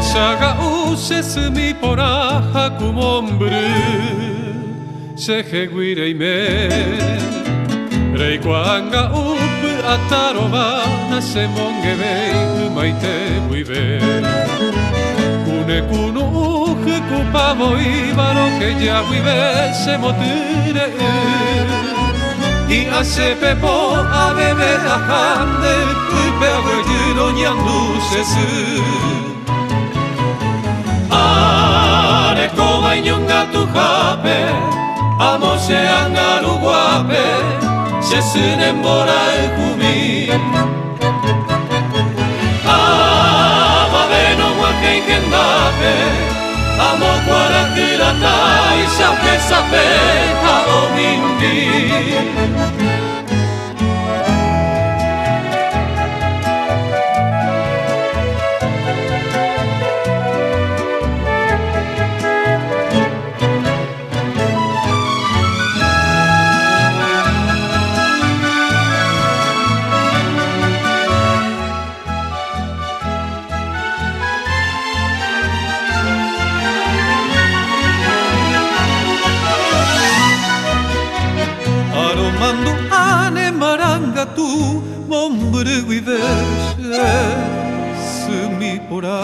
Techaga'u che symi porã ha ku mombyry chehegui reime. Reikuaanga'u py'atarova nachemongevéi ymaite guive. Ku ne kunu'ũ hykupa voíva roheja guive chemotyre'ỹ. Hi'ã che pepo aveve aha nde ypýpe aguejy roñandu che sy. Arekóva iñongatuhápe, amo che ánga ruguápe, che sy ne mborayhumi. Avave noguahẽi hendápe, amo kuarahy ratáicha ohesape ha omimbi. Aromandu'a ne marangatu mombyry guive che symi porã.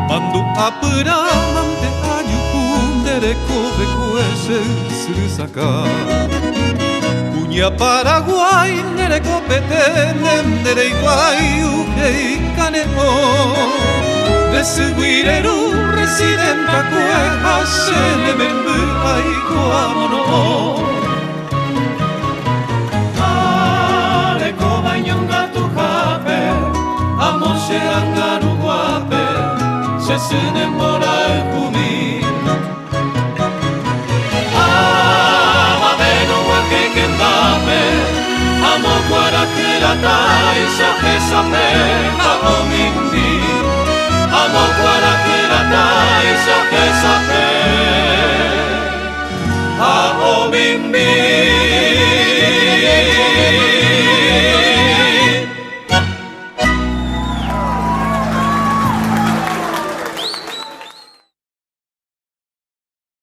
Mandu'a pyrãmante ajuhu nde rekovekue che ysyry sakã. Kuña Paraguái nde rekopete nde ndereikuaái uhéi kane'õ. Nde sygui reru residentakue ha che ne memby aikuaa mono'õ. Arekóva iñongatuhápe, amo che ánga ruguápe, che sy ne mborayhumi. Avave noguahẽ hendápe, amo kuarahy ratáicha hesape ha omimbi. Amo kuarahy ratáicha hesape ha omimbi.